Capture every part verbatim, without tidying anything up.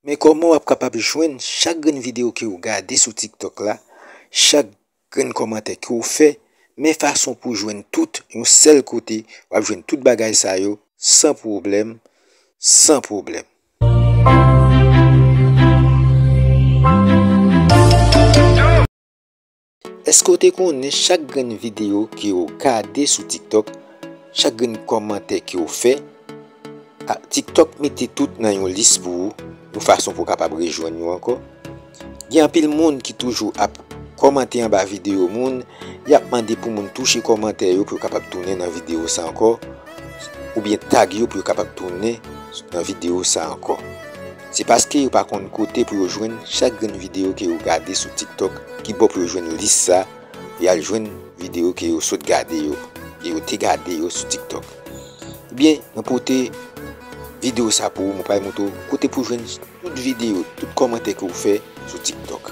Men kòman w ap kapab jwenn chak grenn videyo ke w gade sou TikTok la, chak grenn kòmantè ke w fè, men fason pou w jwenn tout yon sèl kote, w ap jwenn tout bagay sa yo san pwoblèm, san pwoblèm. Èske w te konnen chak grenn videyo ke w gade sou TikTok, chak grenn kòmantè ke w fè, a, TikTok mete tout nan yon lis pou ou, yon fason pou w kapab rejwenn yo ankò? Gen anpil moun ki toujou ap kòmante anba videyo moun, y ap mande pou moun touche kòmantè yo pou yo kapab tounen nan videyo sa ankò, oubyen tag yo pou yo kapab tounen nan videyo sa ankò. Se paske yo pa konn kote pou yo jwenn chak grenn videyo ke yo gade sou TikTok, ki bò pou yo jwenn lis sa, pou y al jwenn videyo ke yo sot gade yo, ke yo te gade yo sou TikTok. Ebyen, mwen pote videyo sa pou ou, mwen pral montre w kote pou jwenn tout videyo, tout kòmantè ke w fè sou TikTok.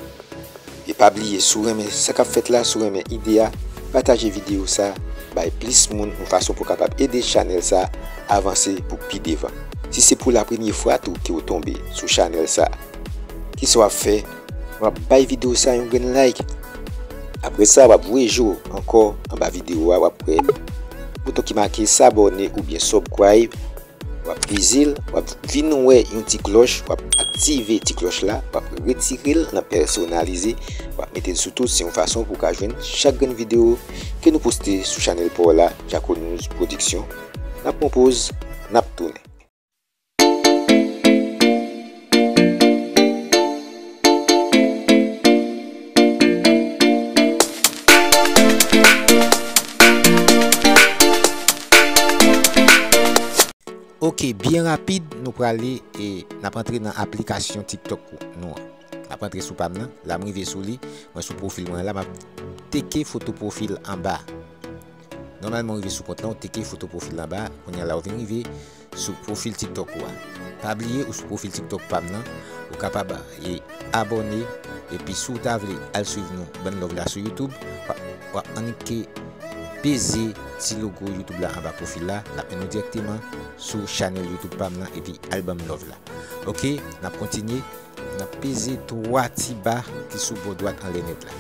E pa bliye, si w renmen sa k ap fèt la, si w renmen ide a, pataje videyo sa, bay plis moun yon fason pou w kapab ede chanèl sa avanse pou pi devan. Si se pou la premye fwa tou ke w tonbe sou chanèl sa, kisa w ap fè? W ap bay videyo sa yon grenn like. Apre sa, w ap voye je w ankò anba videyo a, w ap wè bouton ki make s'abonner oubyen subscribe. W ap peze l, w ap vin wè yon ti klòch, w ap aktive ti klòch la, w ap retire l nan pèsonalize, w ap mete l sou tout, se yon fason pou w ka jwenn chak grenn videyo ke nou poste sou chanèl pa w la, Jacko News Production. N ap pran poz, n ap tounen. Ok, byen rapid, nou prale e n ap antre nan aplikasyon TikTok nou an. N ap antre sou pa m nan, la m rive sou li, mwen sou pwofil mwen la, m ap teke foto pwofil anba. Nòmalman, w rive sou kont lan, w teke foto pwofil anba, kounye a la w vin rive sou pwofil TikTok ou a. Pa bliye, ou sou pwofil TikTok pa m nan, ou kapab e abòne, epi si w ta vle al swiv nou, ban love la sou YouTube, w ap, w ap annik peze ti logo YouTube la anba pwofil la, l ap mennen w dirèkteman sou chanèl YouTube pa m nan, epi al ban m love la. Ok, n ap kontinye, n ap peze twa ti ba ki sou bò dwat anlè nèt la.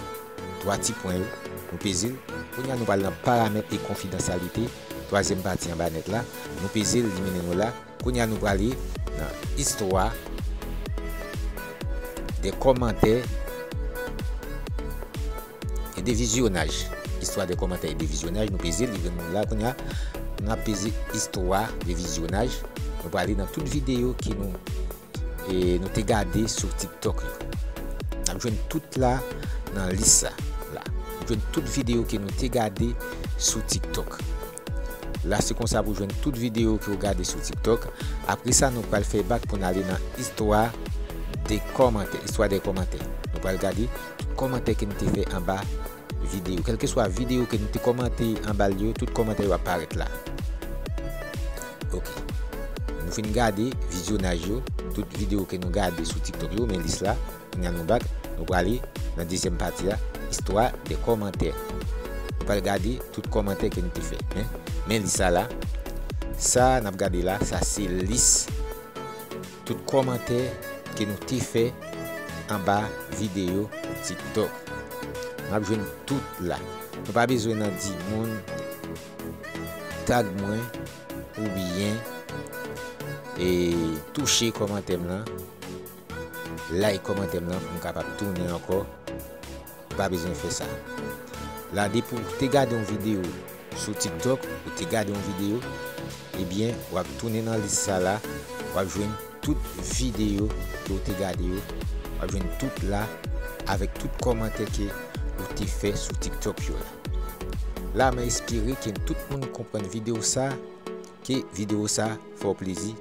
Twa ti pwen yo, nou peze l. Kounye a nou pral nan paramèt e konfidansyalite, twazyèm pati anba nèt la. Nou peze l, li mennen nou la. Kounye a nou prale nan istwa de kòmantè e de vizyonaj. Istwa de kòmantè e de vizyonaj, nou peze l, li vin la kounye a. Nou ap peze istwa de vizyonaj. Nou prale nan tout videyo ke nou, e, nou te gade sou TikTok yo. N ap jwenn tout la nan lis sa la. N ap jwenn tout videyo ke nou te gade sou TikTok. La, se konsa pou jwenn tout videyo ke w gade sou TikTok. Apre sa, nou pral fè bak pou n ale nan istwa de kòmantè. Istwa de kòmantè. Nou pral gade tout kòmantè ke nou te fè anba videyo. Kèlkeswa videyo ke nou te kòmante anba l yo, tout kòmantè yo ap parèt la. Ok. Nou fin gade vizyonaj yo, tout videyo ke nou gade sou TikTok yo, men lis la. Kounye a nou bak, nou prale nan dezyèm pati a, istwa de kòmantè. Nou pral gade tout kòmantè ke nou te fè. Men, men lis sa la. Sa n ap gade la, sa se lis tout kòmantè ke nou te fè anba videyo TikTok. N ap jwenn tout la. Nou pa bezwen nan di moun tag mwen oubyen, e, touche kòmantè m lan, like kòmantè m lan pou m kapab tounen ankò. Ou pa bezwen fè sa. La, depi w te gade yon videyo sou TikTok, ou te gade yon videyo, ebyen, w ap tounen nan lis sa la, w ap jwenn tout videyo ke w te gade yo, w ap jwenn tout la, avèk tout kòmantè ke ou te fè sou TikTok yo la. La, mwen espere ke tout moun konprann videyo sa, ke videyo sa fè w plezi,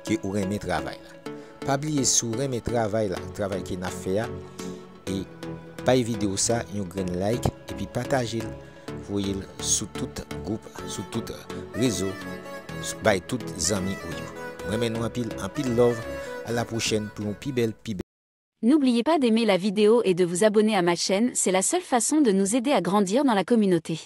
ke ou renmen travay la. Pa bliye, si w renmen travay la, travay ke n ap fè a, e bay videyo sa yon grenn like, epi pataje l, voye l sou tout gwoup, sou tout rezo, bay tout zanmi ou yo. Mwen renmen nou anpil, anpil love. A la pwochèn pou yon pi bèl, pi bèl. N'oubliez pas d'aimer la vidéo et de vous abonner à ma chaîne, c'est la seule façon de nous aider à grandir dans la communauté.